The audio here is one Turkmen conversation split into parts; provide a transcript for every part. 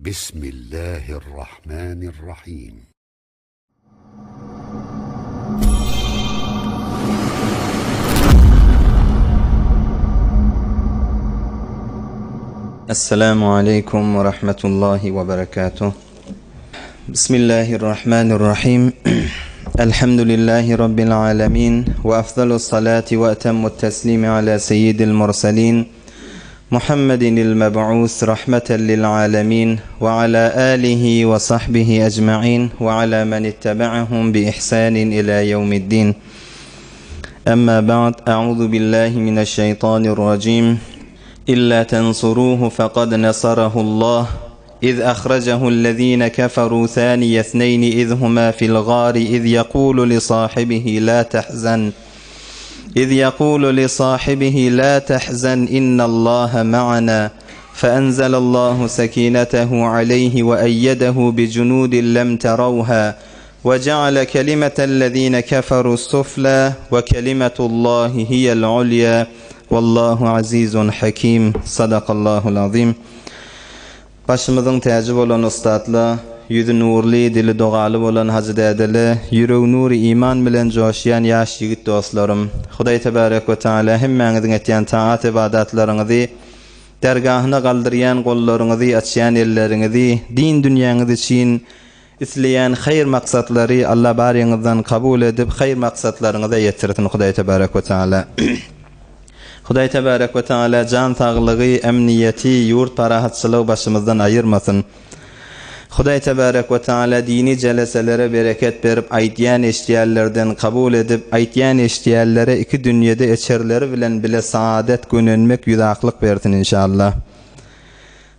بسم الله الرحمن الرحيم السلام عليكم ورحمة الله وبركاته بسم الله الرحمن الرحيم الحمد لله رب العالمين وأفضل الصلاة وأتم التسليم على سيد المرسلين محمد المبعوث رحمة للعالمين وعلى آله وصحبه أجمعين وعلى من اتبعهم بإحسان إلى يوم الدين أما بعد أعوذ بالله من الشيطان الرجيم إلا تنصروه فقد نصره الله إذ أخرجه الذين كفروا ثاني اثنين إذ هما في الغار إذ يقول لصاحبه لا تحزن إذ يقول لصاحبه لا تحزن إن الله معنا فأنزل الله سكينته عليه وأيده بجنود لم تروها وجعل كلمة الذين كفروا السفلى وكلمة الله هي العليا والله عزيز حكيم صدق الله العظيم Başymyzyň täji bolan ussatla, ýüzi nurly, dili dogaly bolan hajy dädele, ýüregi nury iman bilen joşýan ýaş ýigit dostlarym! Hudaý tebarek we taala hemmäňiziň etýän taat-ybadatlaryňyzy, dergahyna galdyrýan gollaryňyzy, açýan elleriňizi, din dünýäňiz üçin isleýän haýyr maksatlary Alla baryňyzdan kabul edip haýyr maksatlaryňyza ýetirsin Hudaý tebarek we taala. Hudaý tebarek we taala jan saglygy, emniýeti, ýurt parahatçylygy başymyzdan aýyrmasyn. Hudaý tebarek we taala dini jeleselere bereket berip aýtýan eşdýänlerden kabul edip aýtýan eşdýänlere iki dünýede eçerleri bilen bile saadet gönenmek ýüzaklyk bersin inşallah.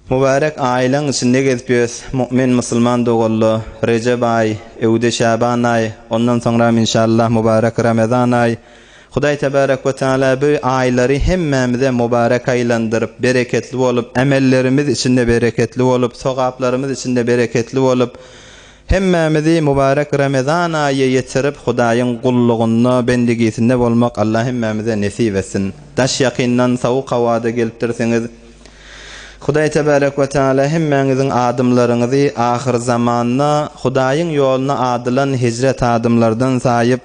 Mübärek aýlaň içinde gezip ýös, mu'min musulman doganla, Rejep aý, öwde Şaban aý, ondan soňram inşallah mübärek Ramazan aý. Hudaý tebarek we taala bu aýlary hemmämize mübärek aýlandyryp, bereketli bolup, emellerimiz içinde bereketli bolup, sogaplarymyz içinde bereketli bolup, hemmämizi mübärek Ramazan aýy ýetirip Hudaýyň gullugynda, bendigisinde bolmak Allah hemmämize nesip etsin. Daş ýakyndan sowuk howada gelipdirsiňiz. Hudaý tebarek we taala hemmäňiziň adymlaryňyzy ahyrzamanda Hudaýyň ýoluna adylan hijret adymlardan saýyp,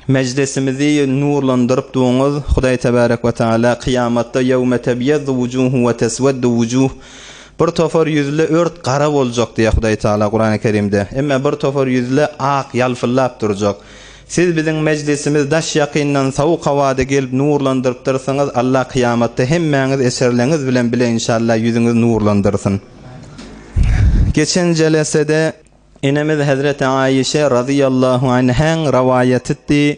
mejlisimizi nurlandyryp duňyz. Hudaý tebarek we taala kyýamatda ýewme tebýezzu wujuhu we tesweddu wujuh bir topar ýüzle ört gara boljak diýýär Hudaý taala Kurany Kerimde. Emme bir topar ýüzle ak ýalpyldap durjak. Siz biziň mejlisimiz daş ýakyndan sowuk howada gelip nurlandyrypdyrsyňyz Allah kyýamatda hemmäňiz eserleňiz bilen bile inşallah ýüzüňiz nurlandyrsyn. Geçen jelesede enemiz Hezreti Aişe razyýallahu anhäň rowaýatydy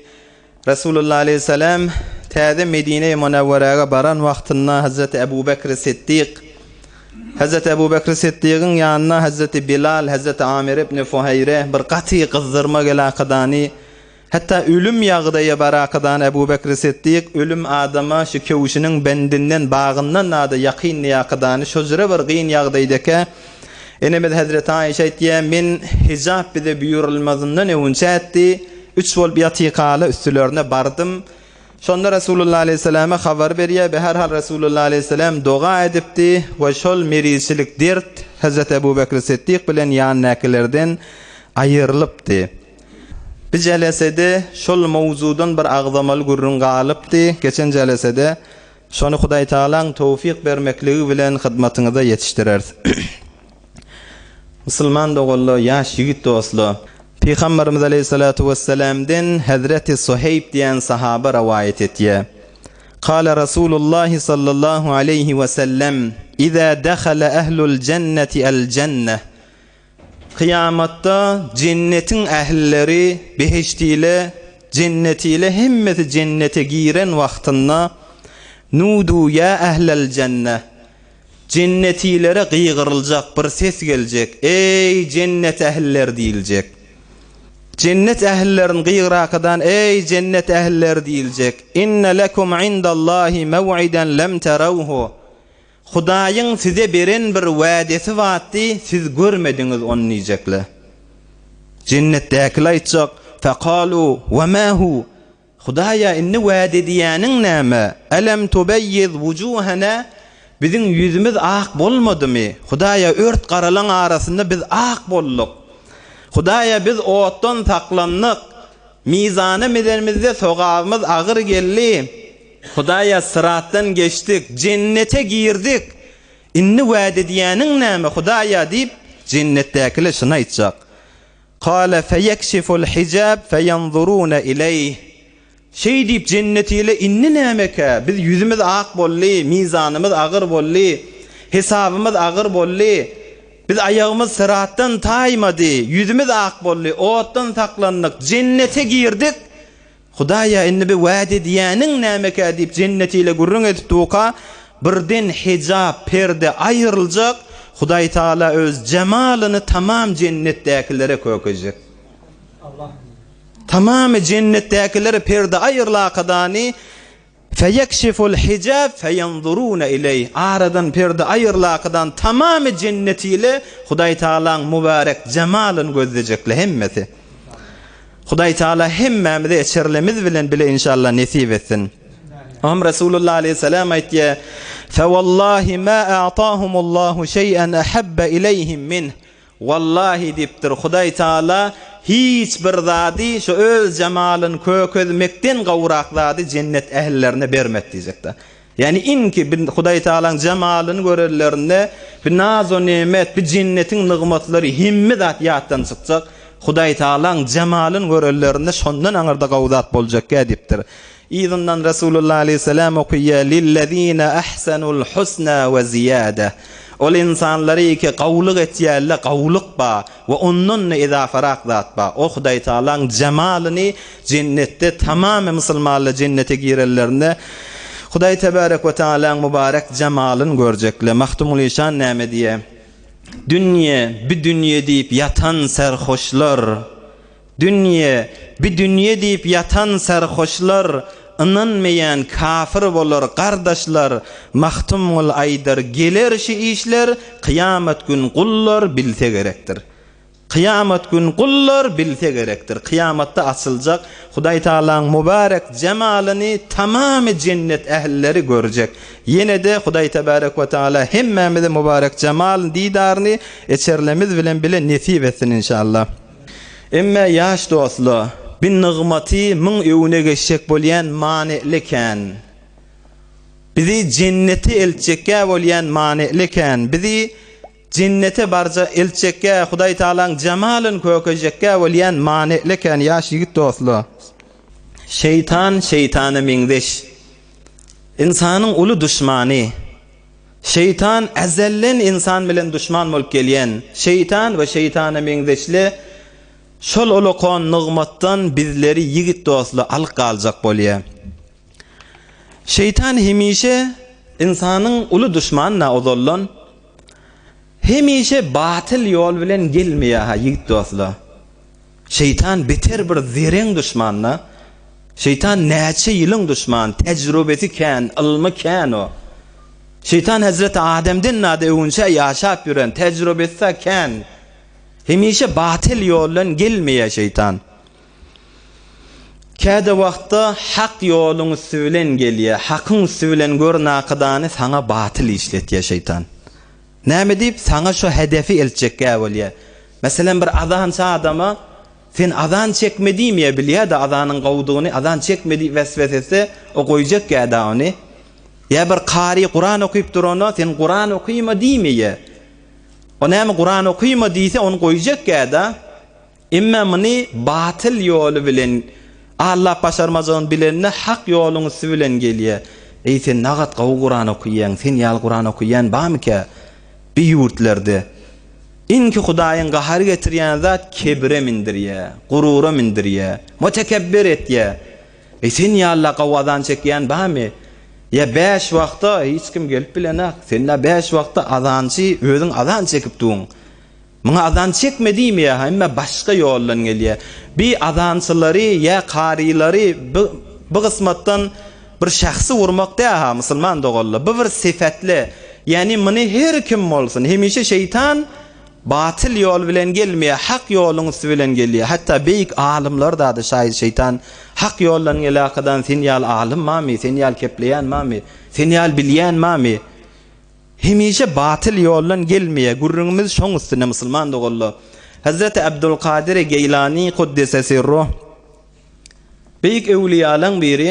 Resulullah aleýhissalam täze Medine-i Munewweräge baran wagtynda Hezreti Ebu Bekri Siddik Hezreti Ebu Bekri Siddigiň ýanyna Hezreti Bilal, Hezreti Amir ibn Fuheýre bir gaty gyzdyrma gelakadany, hatda ölüm ýagdaýa barakadany Ebu Bekri Siddik ölüm adama şu köwşüniň bendinden, bagyndan nada ýakyn ýakadany şo jüre bir gyn ýagdaýdaka enemiz Hezreti Aýşe aýtýar, men hijap bize buýrulmazyndan öwünçä etdi, üç bolup ýatykala üstülerine bardym. Şonda Resulullah aleýhissalama habar berýär, Beherhal Resulullah aleýhissalam doga edipdi we şol merizçilik dert Hezreti Ebu Bekri Siddik bilen ýanyndakylerden aýrylypdy. Bir jelesede şol mowzudan bir agzamaly gürrüň galypdy, geçen jelesede şony Hudaý Tagalaň towfyk bermekligi bilen hyzmatyňyza ýetişdireris. Musulman doganlar, ýaş ýigit dostlar! Pygamberimiz aleýhissalatu wessalamden Hezreti Suheýb diýen sahaba rowaýat etýär. Kale Rasulullahi sallallahu aleýhi wesellem, Iza dehala ehlul jenneti el jenneh. Kyýamatda jennetiň ählileri behişdile, jennetile hemmesi jennete giren wagtynda, Nudu ýa ehlel jenneh. Jennetilere gygyryljak, bir ses geljek, Eý, jennet ählileri! diýiljek. Jennet ählilerini gygyrakadan, Eý, jennet ählileri! diýiljek. Inne lekum indallahi mew'iden lem terawhu. Hudaýyň size beren bir wädesi batdy, siz görmediňiz ony diýjekler. Jennetdäkiler aýtjak, Fekalu, we ma hu? Hudaýa indi wade edýäniň näme? Elem tubeýýid wujuhena? Biziň ýüzümiz ak bolmadymy? Hudaýa, ört garalaň arasynda biz ak bolduk. Hudaýa, biz otdan saklandyk. Mizana mizenimizde sogabymyz agyr geldi. Hudaýa, syratdan geçdik, jennete girdik. Indi wada edýäniň näme, Hudaýa? diýip, jennetdäkiler şuny aýtjak. Kale feýekşiful hijab feýenzurune ileýh. Şeý diýip jennetile indi nämekä, biz ýüzümiz ak boldy, mizanymyz agyr boldy, hesabymyz agyr boldy, biz aýagymyz syratdan taýmady, ýüzümiz ak boldy, otdan saklandyk, jennete girdik, Hudaýa indi bi wada edýäniň nämekä diýip jennetile gürrüň edip durka, birden hijap, perde, aýryljak, Hudaý Tagala öz jemalyny tamam jennetdäkilere kökezjek. Tamamy jennetdäkilere perde aýyrlakadany Feýekşiful hijab feýenzurune ileýh aradan perde aýyrlakadan tamamy jennetile Hudaý Tagalaň mübärek jemalyny gözlejekle hemmesi. Hudaý Tagala hemmämize eçerlemiz bilen bile inşallah nesip etsin. Oňam Resulullah aleyhissalam aýtýar, Fewallahi ma a'tahumullahu şeý'en ahabba ileýhim minh. Wallahi diýipdir, Hudaý Tagala hiç bir zady şu öz jemalyny kökezmekden gowrak zady jennet ählilerine bermedi diýjekdir. Ýagny iňki bir Hudaý Tagalaň jemalyny görenlerinde bir nazo-nemet, bir jennetiň nygmatlary hemme zat ýatdan çykjak. Hudaý Tagalaň jemalyny görenlerinde şondan aňyrda gowy zat boljakkä diýipdir. Yzyndan Resulullah aleýhissalam okyýar, Lillezine ahsanul husna we ziýada. Ol ynsanlary ki gowulyk etýärler, gowulyk bar we ondan-da ezafarak zat bar. O Hudaý Tagalaň jemalyny jennetde tamamy musulmanlar jennete girenlerinde Hudaý Tebarek we Tagalaň mübarek jemalyny görjekler. Magtymguly işan näme diýýär? Dünýe, bi dünýe diýip ýatan serhoşlar, Dünýe, bi dünýe diýip ýatan serhoşlar, Ynanmaýan kafir bolar, gardaşlar, Magtymgul aýdar, geler şi işler, Kyýamat gün gullar bilse gerekdir. Kyýamat gün gullar bilse gerekdir. Kyýamatda açyljak Hudaý Tagalaň mübarek jemalyny tamamy jennet ählileri görjek. Ýene-de Hudaý Tebarek we Tagala hemmämize mübarek jemalyny didaryny eçerlemiz bilen bile nesip etsin inşallah. Emme ýaş dostla, bi nygmaty myň öwüne geçjek bolýan manyly kän. Bizi jennete eltjekgä bolýan manyly kän. Bizi jennete barja eltjekgä, Hudaý Tagalaň jemalyny kökezjekgä bolýan manyly kän ýaş ýigit dostla. Şeýtan şeýtana meňzeş. Ynsanyň uly duşmany. Şeýtan ezelden ynsan bilen duşman bolup gelýän. Şeýtan we şeýtana meňzeşle şol ulakan nygmatdan bizleri ýigit dostla alyp galjak bolýar. Şeýtan hemişe ynsanyň uly duşmany-da ozaldan. Hemişe batyl ýol bilen gelmeýär-ha ýigit dostla. Şeýtan beter bir zereň duşmanda. Şeýtan näçe ýylyň duşman, tejrubesi kän, ylmy kän o. Şeýtan hezreti Ademden nada öwünçä ýaşap ýören, tejrubesi kän. Hemişe batyl ýoldan gelmeýär şeýtan. Käde wagtda hak ýoluň üsti bilen gelýär, hakyň üsti bilen gör nakydany saňa batyl işletýär şeýtan. Näme diýip, saňa şo hedefi eltjekgä bolýar. Meselem, bir azançy adama, Sen azan çekme diýmeýär, bilýär-de azanyň gowudygyny, azan çekme diýip weswese etse, o goýjakgä-dä ony. Ýa bir kary Kuran okyp durana, Sen Kuran okyma diýmeýär. O näme Kuran okyma diýse, ony goýjakgä-dä. Emma muny batyl ýoly bilen Alla başarmajagyny bilende hak ýoluň üsti bilen gelýär. Eý sen nagat gowy Kuran okyýaň, sen ýaly Kuran okyýan bamykä bi ýurtlarda? Iňki Hudaýyň gahary getirýän zat kebire mindirýär, gurura mindirýär, mutekebbir etýär. Eý sen ýaly-la gowy azan çekýän bamy? Ýa bäş wagta hiç kim gelip bilenak, sen-la bäş wagta azançy özüň azan çekip duň. Muňa azan çekme diýmeýär-ha, emma başga ýoldan gelýär. Bi azançylary ýa karylary bi bi gysmatdan bir şahsy urmak däl-ha, musulman doganlar. Bu bir sypatly. Ýagny muny her kim bolsun, hemişe şeýtan batyl ýol bilen gelmeýär, hak ýoluň üsti bilen gelýär. Hatda beýik alymlar dady şaýy şeýtan hak ýoldan gelakadan sen ýaly alym bamy, sen ýaly kepleýän bamy, sen ýaly bilýän bamy? Hemişe batyl ýoldan gelmeýär. Gürrüňimiz şoň üstünde musulman doganlar. Hezreti Abdulkadyr Geýlani kuddise sirruh beýik öwliýalaň biri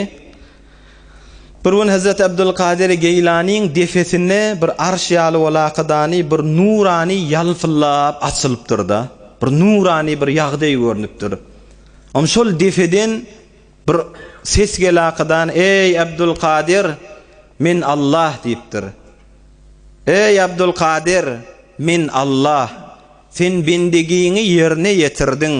bir gün Hezreti Abdulkadyr Geýlaniň defesinde bir arş ýaly bolakadany bir nurany ýalpyldap açylypdyr-da. Bir nurany bir ýagdaý görnüpdir. Om şol defeden Bir ses gelakydan, Eý, Abdulkadyr, men Allah diýipdir. Eý, Abdulkadyr, men Allah. Sen bendegiňi ýerine ýetirdiň.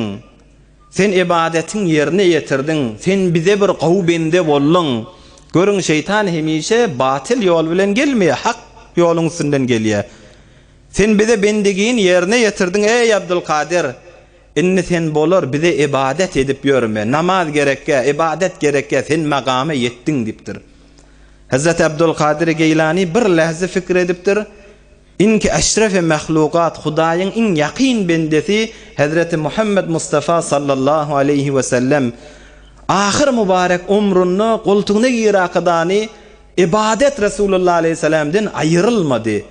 Sen ybadatyň ýerine ýetirdiň. Sen bize bir gowy bende bolduň. Görüň, şeýtan hemişe batyl ýol bilen gelmeýär, hak ýoluň üstünden gelýär. Sen bize bendegiňi ýerine ýetirdiň, eý, Abdulkadyr. Indi sen bolar bize ybadat edip ýörme, namaz gerekgä, ybadat gerekgä, sen magama ýetdiň diýipdir. Hezreti Abdulkadyr Geýlani bir lähze pikir edipdir, Inki eşrefi mahlukat, Hudaýyň iň ýakyn bendesi Hezreti Muhammet Mustafa sallallahu aleýhi we sellem ahyr mübarek omrunda goltugyna girakadany ybadat Resulullah aleýhissalamden aýrylmady.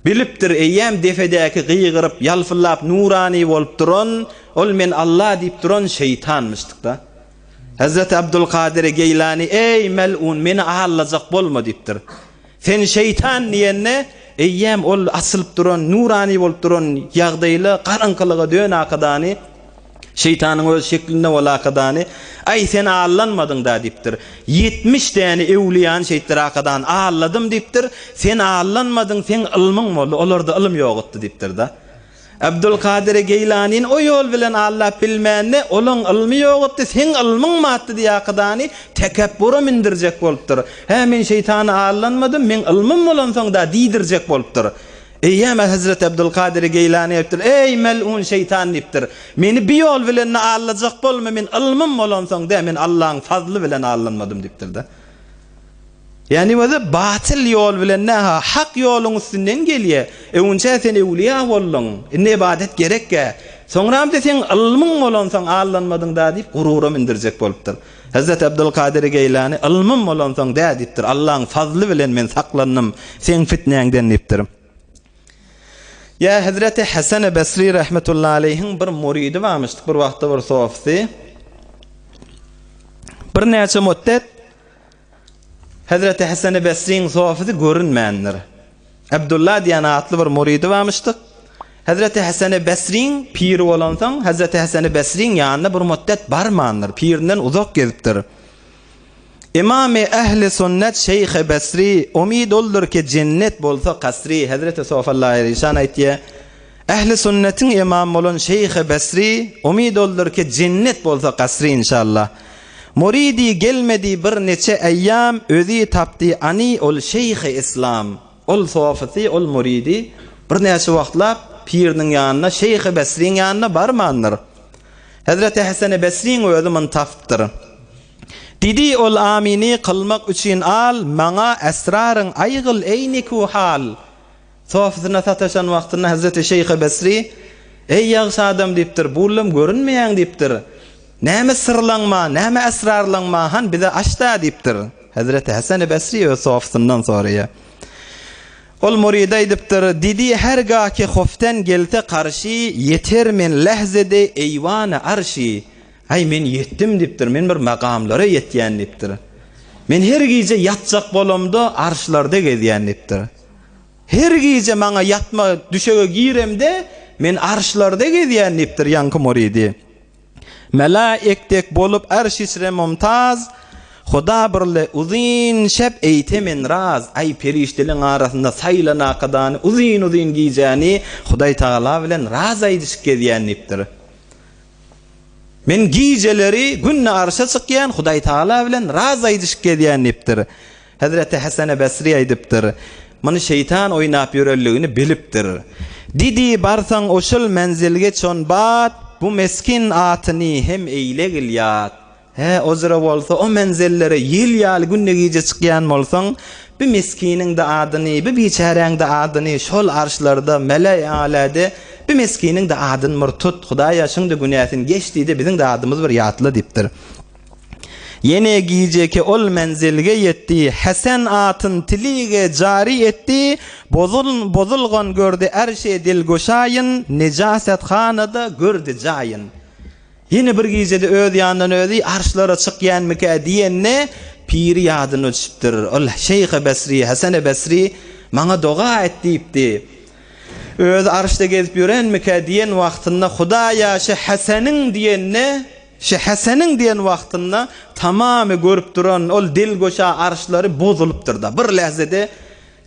Bilipdir, eýýäm depedäki gygyryp, ýalpyldap nurany bolup duran, ol men Alla diýip duran şeýtanmyşdyk-da. Hezreti Abdulkadyr Geýlany, Eý, mel'un, meni aldajak bolma diýipdir. Sen şeýtan diýende, eýýäm ol açylyp duran, nurany bolup duran ýagdaýla garaňkylyga dön akydany, Şeýtanyň öz şeklinde bolakadany, Aý, sen allanmadyň-da diýipdir. 70 däne öwlüýany şeýtdir akadan alladym diýipdir. Sen allanmadyň, seň ylmyň boldy, olarda ylym ýokutdy diýipdir-de. Abdulkadyr Geýlanyny o ýol bilen allap bilmände, olaň ylmy ýokutdy, seň ylmyň batdy diýakadany tekepbura mindirjek bolupdyr. Hä, men şeýtany allanmadym, meň ylmym bolansoň-da diýdirjek bolupdyr. Eýýäm Hezreti Abdulkadyr Geýlany aýypdyr, Eý, mel'un şeýtan diýipdir. Meni bi ýol bilen-de aldajak bolma, men ylmym bolansoň dä, men Allaň fazly bilen aldanmadym diýipdir-de. Ýagny özi batyl ýol bilen dä-ha, hak ýoluň üstünden gelýä. Öwünçä sen öwlüýä bolduň, indi ybadat gerekgä. Soňram-da seň ylmyň bolansoň aldanmadyň-da diýip, gurura mündürjek bolupdyr. Hezreti Abdulkadyr Geýlany, Ylmym bolansoň dä diýipdir, Allaň fazly bilen men saklandym seň fitnäňden diýipdir. Ýa Hezreti Hasany Basri rahmetullahi aleýhiň bir muridi barmyşdyk bir wagtda bir sofysy. Birnäçe muddet Hezreti Hasany Basriň sofysy görünmändir. Abdullah diýen atly bir muridi barmyşdyk. Hezreti Hasany Basriň piri bolansoň, Hezreti Hasany Basriň ýanyna bir muddet barmandyr, pirinden uzak gezipdir. Imamy ähli sünnet Şeýhi Basri, umyt oldur ki jennet bolsa kasry, Hezreti Sofalla Erişan aýtýar, Ähli sünnetiň ymamy bolan Şeýhi Basri, umyt oldur ki jennet bolsa kasry inşallah. Muridi gelmedi bir neçe eýýam, özi tapdy any ol şeýhi yslam. Ol sofysy, ol muridi birnäçe wagtlap piriniň ýanyna, şeýhi Besriň ýanyna barmandyr. Hezreti Heseni Besriň özi muny tapypdyr. Didi ol amini kylmak üçin al, maňa esraryň aýgyl eý niku hal. Sofysyna sataşan wagtynda Hezreti Şeýhi Besri, Eý ýagşy adam diýipdir, bulam görünmeýäň diýipdir. Näme syrlaň ma, näme esrarlaň ma, han bize aç-da diýipdir. Hezreti Heseni Besri öz sofysyndan soraýar. Ol muride aýdypdyr, Didi hergah ki hoften gelse karşy, ýeter men lähzede eýwany arşy. Aý, men ýetdim diýipdir, men bir magamlara ýetýän diýipdir. Men her gije ýatjak bolamda arşlarda gezýän diýipdir. Her gije maňa ýatma düşege giremde, men arşlarda gezýän diýipdir ýaňky muridi. Melaik dek bolup arş içre mumtaz, Huda birle uzyn şep eýte men raz. Aý, perişdeleň arasynda saýlan akydany uzyn-uzyn gijäni Hudaý Tagala bilen raz aýdyşyp gezýän diýipdir. Men gijeleri günde arşa çykýan, Hudaý Tagala bilen raz aýdyşyp gezýän diýipdir. Hezreti Hasany Basry aýdypdyr, Muny şeýtan oýnap ýörenligini bilipdir. Didi, barsaň oşul menzilge çon bat, bu meskin atyny hem eýlegil ýat. Hä, ozra bolsa o menzillere ýel ýaly günde-gije çykýan bolsaň, bi meskiniň-de adyny, bi biçäräň-de adyny şol arşlarda, mele-i aläde bi meskiniň-de adyny bir tut, Hudaýa şuň-da günäsini geç diý-de, biziň-de adymyzy bir ýatla diýipdir. Ýene gijeki ol menzilge ýetdi, Hesen atyn tilige jary etdi, Bozul, bozulgan gördi ärşi dilguşaýyn, Nejasethanada gördi jaýyn. Ýene bir gijede öz ýanyndan özi arşlara çykýanmykä diýende, piri ýadyna düşüpdir. Ol Şeýh-i Besri, Hesen-i Besri maňa doga et diýipdi. Özi arşda gezip ýörenmikä diýen wagtynda Hudaýa şe Heseniň diýende, şe Heseniň diýen wagtynda tamamy görüp duran ol dilguşa arşlary bozulypdyr-da. Bir lähzede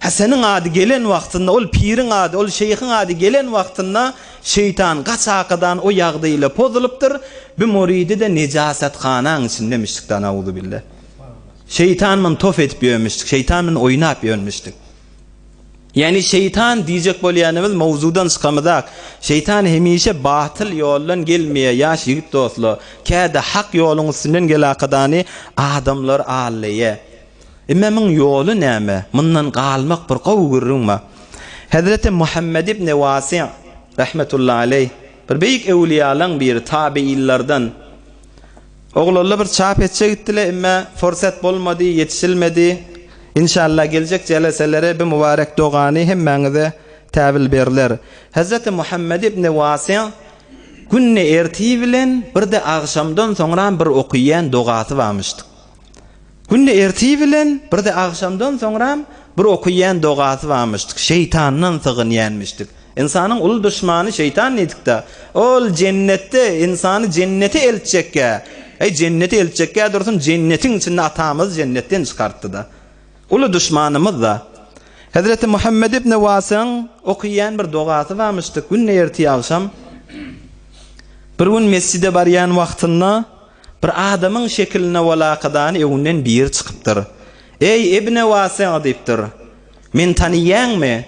Heseniň ady gelen wagtynda, ol piriň ady, ol şeýhiň ady gelen wagtynda şeýtan gaçakadan o ýagdaý ile pozulypdyr, bi muridi-de nejasathanaň içindemişdik-da nauzubille. Şeýtan muny tof edip ýörmüşdik, şeýtan muny oýnap ýörmüşdik. Ýagny şeýtan diýjek bolýanymyz mowzudan çykamyzak. Şeýtan hemişe batyl ýoldan gelmeýär ýaş ýigit dostlar. Käde hak ýoluň üstünden gelakadany adamlar aldaýar. Emme muň ýoly näme? Mundan galmak bir gowy gürrüň bar. Hezreti Muhammet ibn Wasi rahmetullahi aleýh bir beýik öwliýalaň biri, tabeýinlerden. Oglanlar bir çap etjek gitdiler, emme fursat bolmady, ýetişilmedi. Inşallah geljek jeleselere bi mübarek dogany hemmäňize täwil berler. Hezreti Muhammet ibn Wasi günde ertir bilen bir-de agşamdan soňram bir okyýan dogasy barmyşdyk. Günde ertir bilen, bir-de agşamdan soňram bir okaýan dogasy barmyşdyk. Şeýtandan sygynýanmyşdyk. Ynsanyň uly duşmany şeýtan diýdik-de. Ol jennetde ynsany jennete eltjekkä, eý, jennete eltjekkä dursun, jennetiň içinde atamyzy jennetden çykartdy-da. Uly duşmanymyz-da. Hezreti Muhammet ibn Wasyň okaýan bir dogasy barmyşdyk. Günde ertir-agşam. Bir gün mesjide barýan wagtynda Bir adamyň şekilinde walakadany öňünden biri çykypdyr. Eý, Ibn Wasi diýipdir. Meni tanyýaňmy?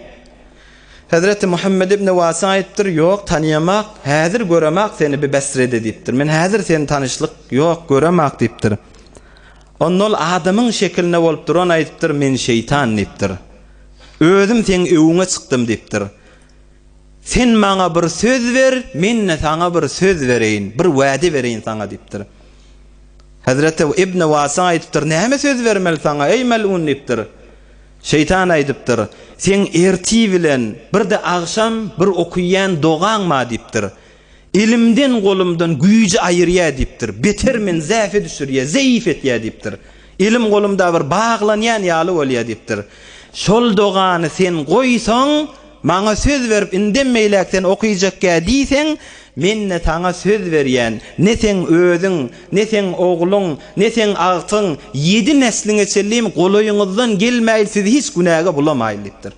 Hezreti Muhammet ibn Wasi aýdypdyr, Ýok, tanyýamak, häzir göremak seni bi Besrede diýipdir. Men häzir seni tanyşlyk ýok, göremak diýipdir. Onda ol adamyň şekilinde bolup duran aýdypdyr, Men şeýtan diýipdir. Özüm seň öwüňe çykdym diýipdir. Sen maňa bir söz ber, men-de saňa bir söz bereýin, bir wade bereýin saňa diýipdir. Hezreti Ibn Wasa aýdypdyr, Näme söz bermeli saňa, eý melun diýipdir. Şeýtan aýdypdyr, Seň ertir bilen, bir-de agşam bir okuýan dogaň bar diýipdir. Elimden golumdan güýji aýyrýa diýipdir. Beter meni zäfe düşürýä, zeýif etýä diýipdir. Elim golumda bir baglanýan ýaly bolýa diýipdir. Şol dogany sen goýsaň, maňa söz berip indem beýläk sen okyjakgä diýseň, men-de saňa söz berýän, ne seň özüň, ne seň ogluň, ne seň agtyň, ýedi nesliňe çenlim golaýyňyzdan gelmäýil sizi hiç günäge bulamaýyl diýipdir.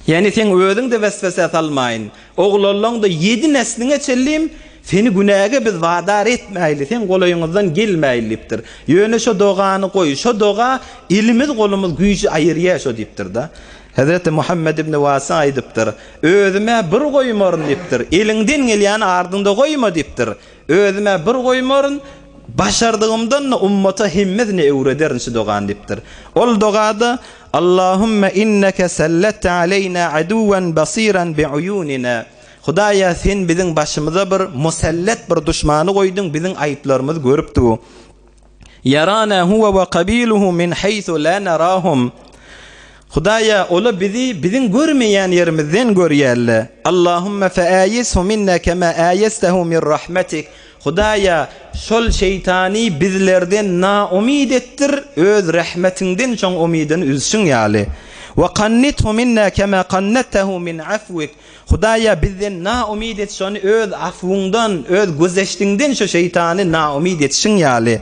Ýagny seň özüň-de weswesä salmaýyn, oglanlaň-da ýedi nesliňe çenlim seni günäge biz wadar etmäýli, seň golaýyňyzdan gelmäýli diýipdir. Ýöne şo dogany goý, şo doga elimiz-golumyz güýji aýyrýa şo diýipdir-de. Hezreti Muhammet ibn Wasa aýdypdyr, Özüm-ä bir goýmaryn diýipdir, eliňden gelýäni ardyňda goýma diýipdir. Özüm-ä bir goýmaryn, başardygymdan-da ummata hemmesine öwrederin şu dogany diýipdir. Ol dogada, Allahümme inneke sellette aleýna aduwwen basiran bi'uýunina. Hudaýa sen biziň başymyza bir musellet bir duşmany goýduň biziň aýyplarymyzy görüp dur. Ýarana huwe we kabiluhu min haýsu la narahum. Hudaýa ola bizi biziň görmeýän ýerimizden görýärler. Allahümme feaýishu minna kema aýestehu min rahmetik. Hudaýa, şol şeýtany bizlerden naumyt etdir, Öz rehmetiňden şoň umydyny üzşüň ýaly. We kannithu minna kema kannattehu min afwik. Hudaýa, bizden naumyt et şony Öz afwyňdan, Öz güzeştiňden şo şeýtany naumyt etişiň ýaly.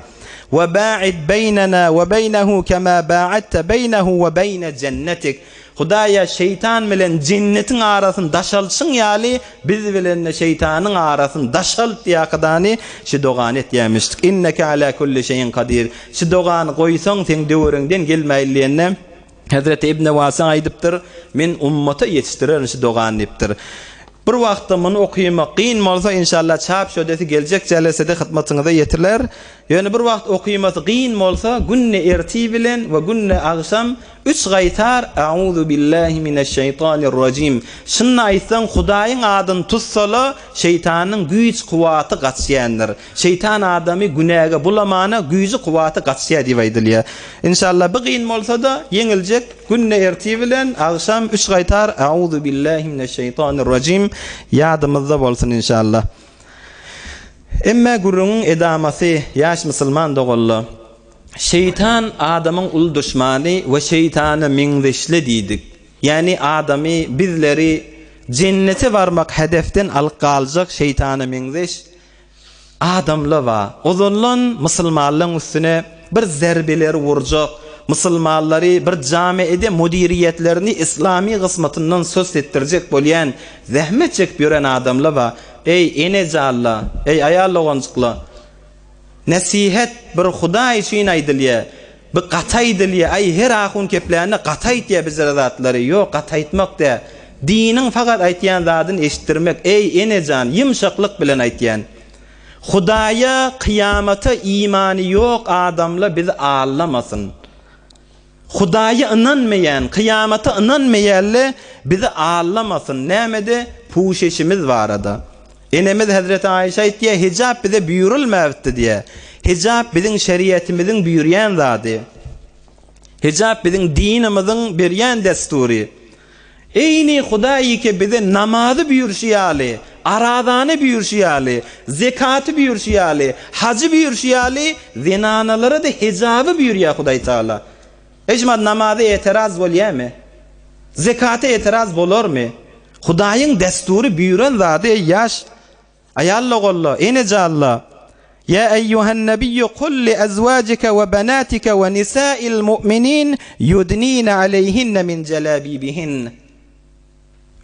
We ba'id beýnena we beýnehu kema ba'adte beýnehu we beýne jennetik. Hudaýa şeýtan bilen jennetiň arasyny daşaltşyň ýaly, biz bilen-de şeýtanyň arasyny daşalt diýakydany şi dogany etýämişdik. Inneke alâ kulli şeýin kadir. Şi dogany goýsaň seň döwrüňden gelmäýli diýende, Hezreti Ibn Wasa aýdypdyr, Men ummata ýetişdirerin şi dogany diýipdir. Bir wagtda muny okymak gyn bolsa inşallah çap şödesi geljek jelesede hytmatyňyza ýetiriler. Ýöne bir wagt okymasy gyn bolsa günde ertir bilen we günde agşam. Üç gaýtar Auzu billahi mineşşeýtanirrajim. Şunda aýtsaň Hudaýyň adyny tutsala şeýtanyň güýç kuwwaty gaçýandyr. Şeýtan adamy günäge bulamana güýji kuwwaty gaçýar diýip aýdylýar. Inşallah bu gyn bolsada ýeňiljek günde ertir bilen agşam üç gaýtar Auzu billahi mineşşeýtanirrajim ýadymyzda bolsun inşallah. Emme gürrüňiň edamasy ýaş musulman doganlar. Şeýtan adamyň uly duşmany we şeýtana meňzeşli diýdik. Ýagny adamy, bizleri jennete barmak hedefden alyp galjak şeýtana meňzeş adamlar bar. Ozaldan musulmanlaryň üstüne bir zerbeleri urjak, musulmanlary bir jamiede müdiriýetlerini islamy gysmatyndan sus etdirjek bolýan, zähmet çekip ýören adamlar bar. Eý, enejanlar, eý, aýal doganjyklar! Nesihet bir Hudaý üçin aýdylýa. Bi gaty aýdylýa. Aý her ahun keplände gaty aýtýa bizere zatlary. Ýok gaty aýtmak dä. Diniň fakat aýtýan zadyny eşitdirmek. Eý enejan ýymşaklyk bilen aýtýan. Hudaýa kyýamata imany ýok adamla bizi allamasyn. Hudaýa ynanmaýan, kyýamata ynanmaýanle bizi allamasyn, nämede? Puşeşimiz barada. Enemiz hezreti Aýşe aýtýar, hijap bize buýrulmäpdi diýýär. Hijap biziň şeriatimiziň buýurýan zady. Hijap biziň dinimiziň berýän dessury. Eýni Hudaýyke bize namazy buýurşy ýaly, arazany buýurşy ýaly, zekaty buýurşy ýaly, hajy buýurşy ýaly, zenanalara-da hijaby buýurýar Hudaý Tagala. Eý şumat namaza eteraz bolýamy? Zekata eteraz bolarmy? Hudaýyň dessury buýran zady eý ýaş Aýal-ogullar, enejanlar! Ýa eýýuhen-nebiyyu kul li ezwajike we benatike we nisa'il mu'minin yudnine aleýhinne min jelabibihin.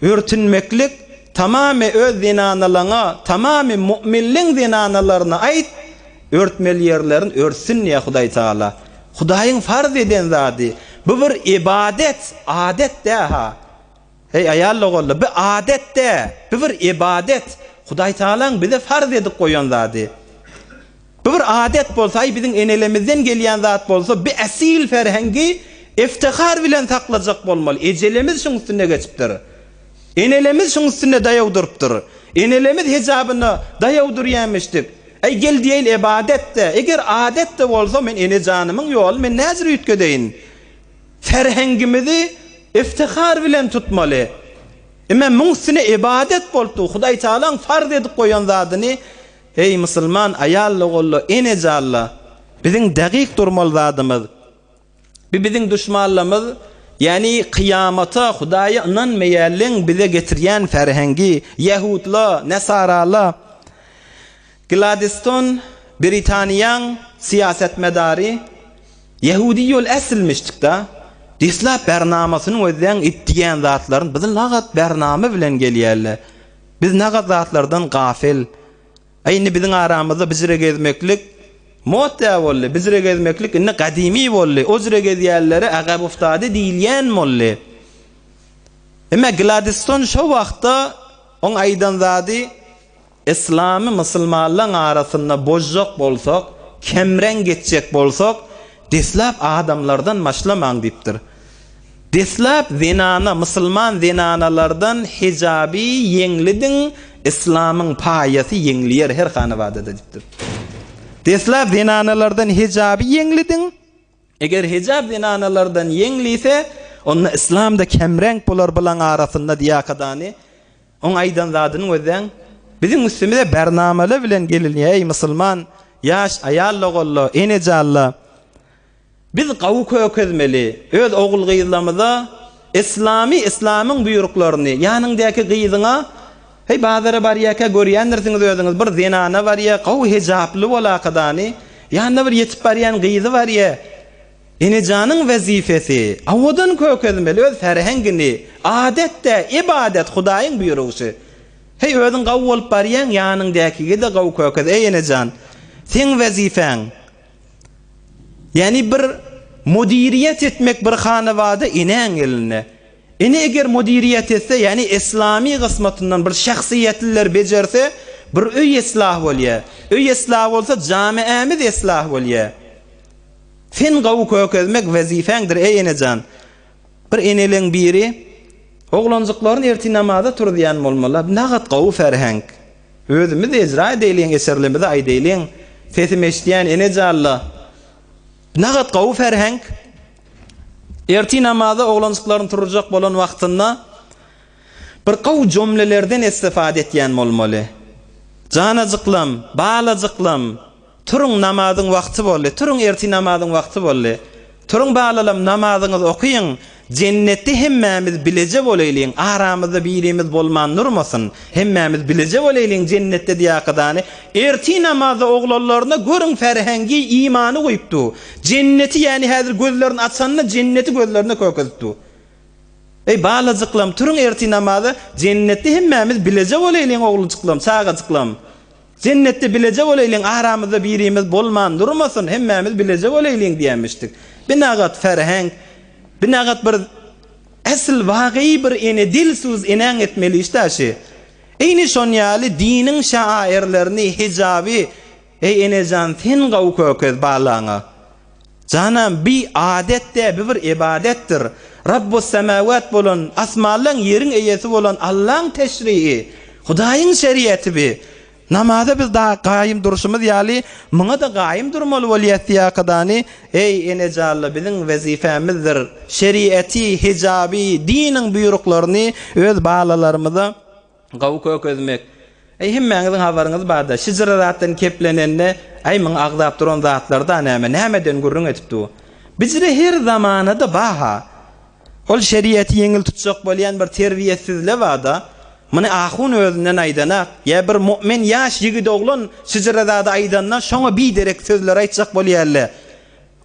Örtünmeklik tamamy öz zenanalaňa, tamamy mu'minleň zenanalaryna aýt, örtmeli ýerlerini örtsün diýýär Hudaý Tagala. Hudaýyň farz eden zady. Bu bir ybadet, adet däl-ha. Eý, aýal-ogullar, bu adet däl, bu bir ybadet, Hudaýtagalaň bize farz edip goýan zady. Bu bir adet bolsa, aý, biziň enelemizden gelýän zat bolsa, bi asyl ferhengi iftihar bilen saklajak bolmaly. Ejelemiz şuň üstünde geçipdir. Enelemiz şuň üstünde daýaw durupdyr. Enelemiz hijabyna daýaw durýamişdik. Aý, gel diýeýin, ybadet-dä. Eger adet-de bolsa, men enejanymyň ýoluny men näjür üýtgedeýin? Ferhengimizi iftihar bilen tutmaly. Emma muň üstüne ybadet bolup dur. Hudaý Tagalaň farz edip goýan zadyny, eý musulman aýal-da-ogul-da, ene-jalla, biziň dagyk durmaly zadymyz. Bi biziň duşmanlarymyz, ýagny kyýamata, Hudaýa ynanmaýanlaň bize getirýän ferhengi, ýehudla, nesarala. Gladiston Britaniýaň syýasatmedary Ýehudi ýol äsilmişdik-da. Deslap bernamasyny gözläň it diýýän zatlaryny biz nagat bernama bilen gelýärler. Biz nagat zatlardan gafel. A indi biziň aramyzda bijire gezmeklik modda boldy. Bijire gezmeklik indi gadymy boldy. O jire gezýänlere agabuftady diýilýän boldy. Emma Gladiston şo wagtda oň aýdan zady Yslamy musulmanlaň arasynda bozjak bolsak, kemreň geçjek bolsak, deslap adamlardan başlamaň diýipdir. Deslap zenana, musulman zenanalardan hijaby ýeňlidiň, yslamyň paýasy ýeňliýer her hanabadada diýipdir. Deslap zenanalardan hijaby ýeňlidiň, eger hijab zenanalardan ýeňlise, onda yslam-da kemreňk bolar bulaň arasynda diýakadany Oň aýdan zadyny gözläň. Biziň üstümize bernamalar bilen gelinýär, eý musulman, ýaş aýal-ogulla, ene-jalla. Biz gawy kökezmeli, öz ogul-gyzlarymyza yslamy, yslamyň buýruklaryny, ýanyňdaky gyzyňa, heý bazara barýarka görýändirsiňiz özüňiz, bir zenana barýar, gawy hijaply bolakadany, ýanynda bir ýetip barýan gyzy barýar. Enejanyň wezipesi, owadan kökezmeli öz ferhengini, adet-dä, ybadat, Hudaýyň buýrugy. Heý, özüň gawy bolup barýaň, ýanyňdäkige-de gawy kökez, eý, enejan! Seň wezipäň, ýagny bir müdiriýet etmek bir hanabada enäň elinde. Ene eger müdiriýet etse, ýagny yslamy gysmatyndan bir şahsyýetliler bejerse, bir öý yslah bolýar. Öý yslah bolsa, jamiämiz yslah bolýar. Sen gawy kökezmek wezifäňdir, eý enejan! Bir eneleň biri oglanjyklaryny ertir namaza turuzýan bolmaly. Nagat gowy ferhenk. Özümiz ejra edeýliň, eserlerimizi aýdaýlyň. Sesimi eşidýän ene jalla. Nagat gowy ferhenk. Ertir namaza oglanjyklaryny turuzjak bolan wagtynda bir gowy jümlelerden istifade etýän bolmaly. Janajyklam, balajyklam, Turuň, namazyň wagty boldy, turuň, ertir namazyň wagty boldy. Turuň, balalam, namazyňyzy okyň, jennetde hemmämiz bileje bolaýlyň, aramyzda birimiz bolman durmasyn, hemmämiz bileje bolaýlyň jennetde diýakadany, ertir namazda oglanlaryna görüň ferhengi imany guýupdy. Jenneti ýäni häzir gözlerini açanda jenneti gözlerine kökezipdi. Eý, balajyklam, turuň ertir namaza, jennetde hemmämiz bileje bolaýlyň oglujyklam, çagajyklam. Jennetde bileje bolaýlyň, aramyzda birimiz bolman durmasyn, hemmämiz bileje bolaýlyň diýenmişdik. Binagat ferhenk, binagat bir esl wagyý bir ene dilsuz enäň etmeli işdä şi. Eýni şon ýaly diniň şaairlerini, hijaby, eý enejan sen gawy kökez balaňa. Janam bi adet dä bi bir ebadetdir. Rabbus semawat bolan, asmanlaň ýeriň eýesi bolan Allaň teşrii, Hudaýyň şeriaty bi. Namaza biz da gaýym durşumyz ýaly, muňa-da gaýym durmaly bolýas diýakadany, eý enejalla biziň wezipemizdir, şeriaty, hijaby, diniň buýruklaryny öz balalarymyza Gowy kökezmek. Eý hemmäňiziň habaryňyz barda, şijire zatdan keplenende, aý muň agzap duran zatlary-da näme, nämeden gürrüň edip dur. Bijire her zamanada ba-ha. Ol şeriaty ýeňil tutjak bolýan bir terbiýesizle ba-da. Muny ahun özünden aýdanak, ýa bir mu'min ýaş ýigit oglan şijire zady aýdanda şoňa biderek sözleri aýtjak bolýarle.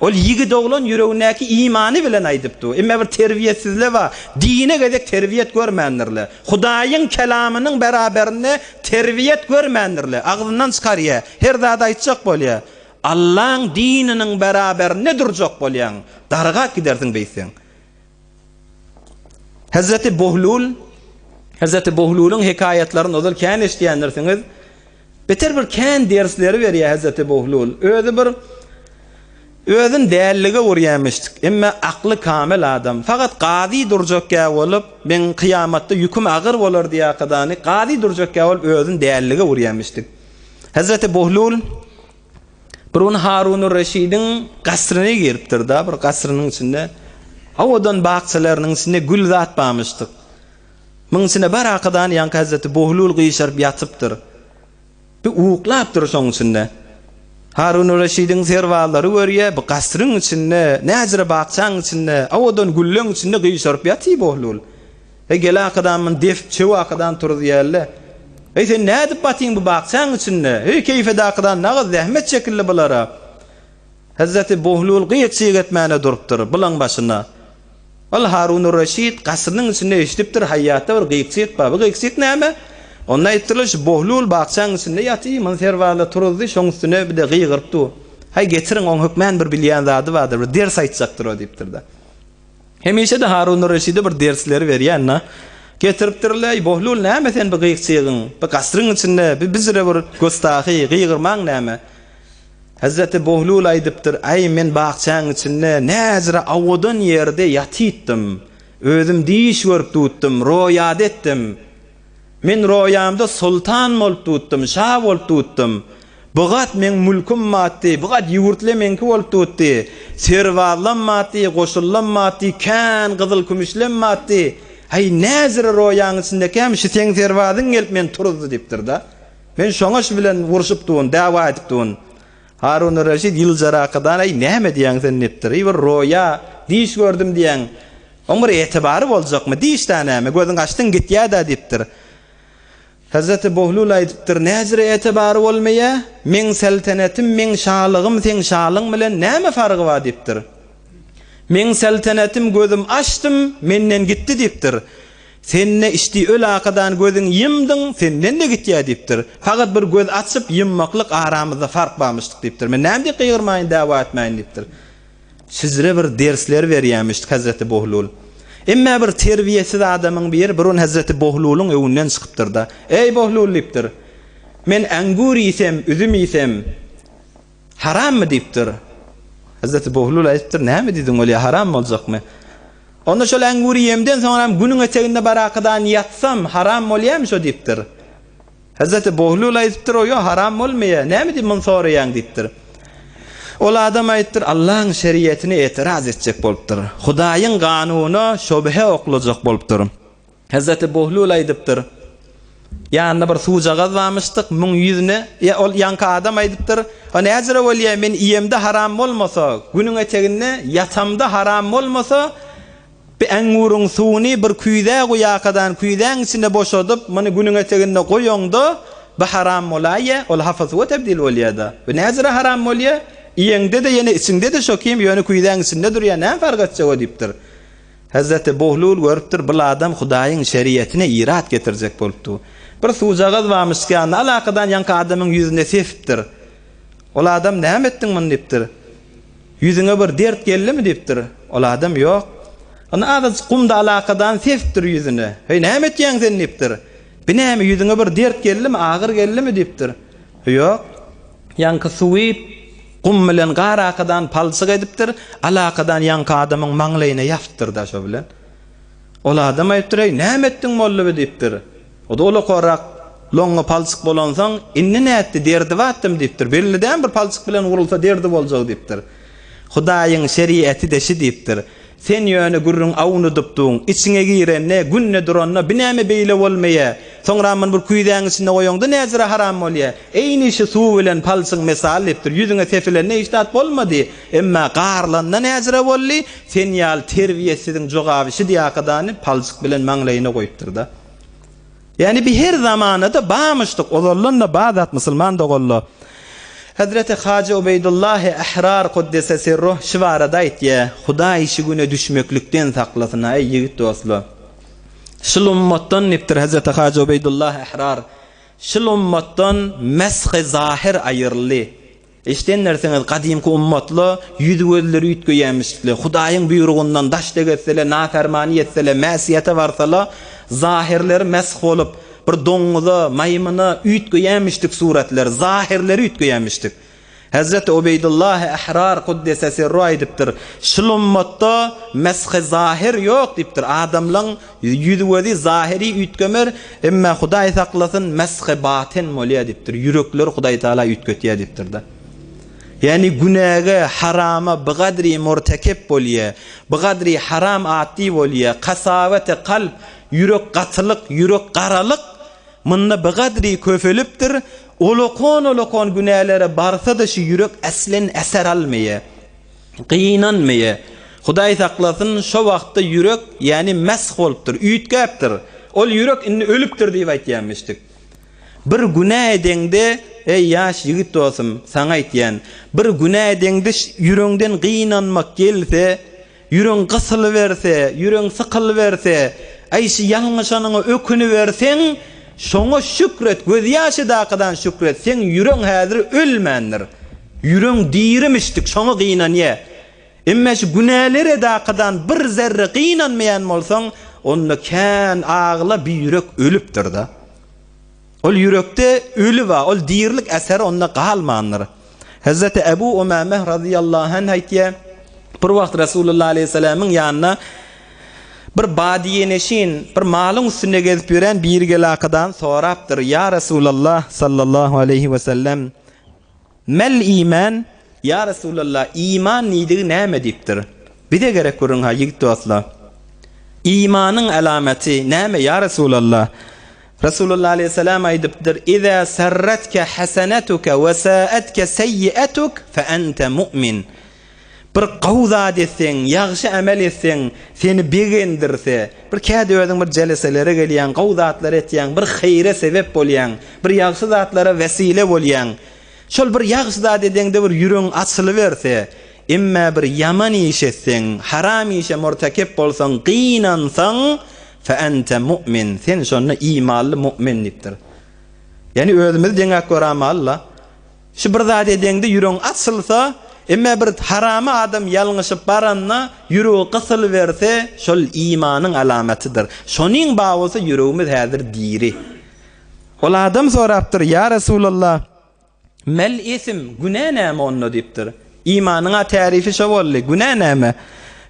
Ol ýigit oglan ýüregindäki imany bilen aýdypdy. Emme bir terbiýesizle bar. Dine gezek terbiýet görmändirle. Hudaýyň kelamynyň beraberinde terbiýet görmändirle. Agzyndan çykarýa. Her zady aýtjak bolýa. Allaň dininiň beraberinde durjak bolýaň. Dargap gidersiň beýtseň. Hezreti Bohlul Hezreti Bohlulyň hekaýatlaryny ozal kän eşidýändirsiňiz. Beter bir kän dersleri berýär Hezreti Bohlul. Özi bir özün dällige urýarmyşdyk. Emme akly kamil adam. Fakat gazy durjakgä bolup, meň kyýamatda ýüküm agyr bolar diýakadany, gazy durjakgä bolup özün dällige urýarmyşdyk. Hezreti Bohlul Bir gün Harunur Reşidiň gasryna giripdir-da, bir gasrynyň içinde owadan bakjalarynyň içinde gül zat barmyşdyk. Muň içinde bar akadan ýaňky Hezreti Bohlul gyşaryp ýatypdyr. Bir uklapdyr şoň içinde. Harunur Reşidiň serbazlary görýär, bu gasryň içinde, näjire bakjaň içinde, owadan gülleň içinde gyşaryp ýatyr Bohlul. Eý, gel akadan muny depip çöw akadan turuzýarle. Eý, sen nädip batyň bu bakjaň içinde? Heý, keýfede akadan nagyz zähmet çekildi bulara. Hezreti Bohlul gyýyk-çyýyk etmäne durupdyr, bulaň başyna. Ol Harunur Reşit gasrynyň içinde eşidipdir, haýýatda bir gyýyk-çyýyk bar. Bu gyýyk-çyýyk näme? Onda aýtdylar, şu Bohlul bakjaň içinde ýaty, muny serbazlar turuzdy, şoň üstüne bir-de gygyryp dur. Haý, getiriň, oň hökmän bir bilýän zady bardyr, bir ders aýtjakdyr o diýipdir-de. Hemişe-de Harun Reşide bir dersleri berýän-de. Getiripdirler, Bohlul näme sen bu gyk-çygyň, bu gasryň içinde, bu bizre bir gostahy, gygyrmaň näme? Hezreti Bohlul aýdypdyr, Aý, men bakjaň içinde näzire owadan ýerde ýatypdym. Özüm diş görüp dutdum, roýada etdim. Men roýamda soltan bolup dutdum, şa bolup dutdum. Bu gat meň mülküm batdy, bu gat ýurtly meňki bolup dutdy. Serbazlam batdy, goşunlam batdy, kän gyzyl-kümüşlem batdy. Haý, näzire roýaň içindekäm, şu seň serbazyň gelip meni turuzdy diýipdir-de. Men şoňa şu bilen urşup durun, dawa edip durun. Harun Reşit ýyljarakadan, Eý, näme diýýäň sen diýipdir. Eý, bir roýa, diş gördüm diýýäň. Oň bir etibary boljakmy? Diş-dä näme, gözüňi açdyň gitýä-dä diýipdir. Hezreti Bohlul aýdypdyr, Näjire etibary bolmaýa? Meň seltenetim, meň şalygym seň şalyň bilen näme fargy bar diýipdir. Meň seltenetim gözüm açdym, menden gitdi diýipdir. Sende içdi öl akadan gözüň ýymdyň, senden-de gitýä diýipdir. Fakat bir göz açyp ýymmaklyk aramyzda fark barmyşdyk diýipdir. Men näme diýip gygyrmaýyn, dawa etmäýin diýipdir. Sizre bir dersler berýämişdik Hezreti Bohlul. Emmä bir terbiýesiz adamyň biri bir gün Hezreti Bohlulyň öňünden çykypdyr-da, Eý, Bohlul diýipdir. Men äňgür iýsem, üzüm iýsem, harammy diýipdir. Hezreti Bohlul aýdypdyr, Näme diýdiň bolýa, haram boljakmy? Onda şol äňňüri iýemden soňram günüň eteginde barakadan ýatsam, haram bolýamy şo diýipdir. Hezreti Bohlul aýdypdyr, O ýok, haram bolmaýar. Näme diýip muny soraýaň diýipdir. Ol adam aýdypdyr, Allaň şeriýetine etiraz etjek bolupdyr. Hudaýyň kanunyna şobhe oklajak bolupdyr. Hezreti Bohlul aýdypdyr, Ýanynda bir suwjagaz barmyşdyk, muň ýüzüne, ýa ol ýaňky adam aýdypdyr, O näjüre bolýar, men iýemde haram bolmasa, günüň eteginde ýatamda haram bolmasa, bi äňňuryň suwuny bir küýzä guýakadan küýzäň içine boşadyp, muny günüň eteginde goýaňda, bi haram bolaýýa, ol hapa suwa tebdil bolýa-da. Bu näjüre haram bolýa? Iýeňde-de ýene içiňde-de şo kim, ýöne küýzäň içinde durýa, näme fark etjek o diýipdir. Hezreti Bohlul görüpdir, bul adam Hudaýyň şeriýetine irat getirjek bolupdy. Bir suwjagaz barmyş ýanynda, alakadan ýaňky adamyň ýüzüne sepipdir. Ol adam näme etdiň muny diýipdir. Ýüzüňe bir dert geldimi diýipdir. Ol adam ýok. Onda azajyk gumda alakadan sepipdir ýüzüne. Heý näme etýäň sen diýipdir. Bi näme ýüzüňe bir dert geldimi, agyr geldimi diýipdir. Ýok. Ýaňky suwy gum bilen gar akadan palçyk edipdir, alakadan ýaňky adamyň maňlaýyna ýapypdyr-da şo bilen. Ol adam aýypdyr, Eý, näme etdiň molla be diýipdir. O-da ulakarrak loňňa palçyk bolansoň, indi nätdi, derdi batdymy diýipdir. Belli däl bir palçyk bilen urulsa derdi boljagy diýipdir. Hudaýyň şeriaty-de şi diýipdir. Sen ýöne gürrüň awunydypdyň, içiňe girende, günde duranda bi näme beýle bolmaýa? Soňram muny bir küýzäň içinde goýaňda näjüre haram bolýa? Eýni şi suw bilen palçyň mysaly diýipdir. Ýüzüňe sepilende hiç zat bolmady. Emma garlanda näjüre boldy? Sen ýaly terbiýesiziň jogaby şi diýakadany palçyk bilen maňlaýyna goýupdyr-da. Ýagny bi her zamanada bamyşdyk, ozaldan-da bar zat musulman doganlar. Hezreti Hajy Ubeýdullahi Ahrar Kuddise Sirruh şy barada aýtýar, Hudaý şy güne düşmeklikden saklasyn-a, eý ýigit dostlar. Şul ummatdan diýipdir Hezreti Hajy Ubeýdullahi Ahrar, şul ummatdan mesh-i zahyr aýryldy. Eşidendirsiňiz, gadymky ummatla ýüzi-gözleri üýtgeýämişdikle, Hudaýyň buýrugyndan daşda gezsele, nafermany etsele, mäsiýete barsala, zahyrlary mesh bolup, bir doňňuza, maýmyna üýtgeýämişdik suratlary, zahyrlary üýtgeýämişdik. Hezreti Ubeýdullahy Ahrar Kuddese Sirru aýdypdyr, Şul ummatda mesh-i zahyr ýok diýipdir, adamlaň Ýüzi-gözi zahyry üýtgemer, emma Hudaý saklasyn, meshy batyn bolýar diýipdir. Ýürekleri Hudaý Tagala üýtgetýär diýipdir-de. Ýagny günäge, harama bigadri murtekep bolýar, bigadri haram atdy bolýar, kasaweti kalp, ýürek gatylyk, ýürek garalyk munda bigadri köpelipdir, olakon-olakon günälere barsa-da şu ýürek äslen äser almaýar. Gynanmaýa. Hudaý saklasyn, şo wagtda ýürek, ýagny mesh bolupdyr, üýtgäpdir. Ol ýürek indi ölüpdir diýip aýtýanmyşdyk. Bir günä edeňde, eý ýaş ýigit dostum, saňa aýtýan, bir günä edeňde ýüregiňden gynanmak gelse, Ýüregiň gysylyberse, ýüregiň sykylyberse, aý şi ýalňyşanyňa öküniberseň, şoňa şükret, gözýaş edakadan şükret, seň ýüregiň häzir ölmändir. Ýüregiň dirimişdik, şoňa gynanýa. Emme şu günäler edakadan bir zerre gynanmaýan bolsaň, onda kän agla bi ýürek ölüpdir-da. Ol ýürekde öli bar, ol dirilik eseri onda galmandyr. Hezreti Ebu Umame razyýallahu anh aýtýar, Bir wagt Resulullah aleýhissalamyň ýanyna bir badiýeneşin, bir malyň üstünde gezip ýören biri gelakadan sorapdyr, Ýa Resulallah sallallahu aleýhi we sellem, Mel iman? Ýa Resulallah, iman diýdigi näme diýipdir. Bize gerek gürrüň-ha ýigit dostlar. Imanyň alamaty näme ýa Resulallah? Resulullah aleýhissalam aýdypdyr, Iza sarratke hasanatuke we sa'atke seýýatuk fe ente mu'min. Bir gowy zat etseň, ýagşy amel etseň, seni begendirse, bir käde özüň bir jeleselere gelýäň, gowy zatlar etýäň, bir haýra sebep bolýaň, bir ýagşy zatlara wesile bolýaň. Şol bir ýagşy zat edeňde bir ýüregiň açylyberse, emme bir ýaman iş etseň, haram işe murtekep bolsaň, gynansaň, fe ente mu'min, sen şonda imanly mu'min diýipdir. Ýagny özümizi deňäp göramaly-la. Şu bir zat edeňde ýüregiň açylsa, emme bir harama adam ýalňyşyp baranda ýüregi gysylyberse, şol imanyň alamatydyr. Şonuň bar bolsa ýüregimiz häzir diri. Ol adam sorapdyr, Ýa Resulallah, mel isim, günä näme onda diýipdir. Imanyň-a tärifi şo boldy, günä näme?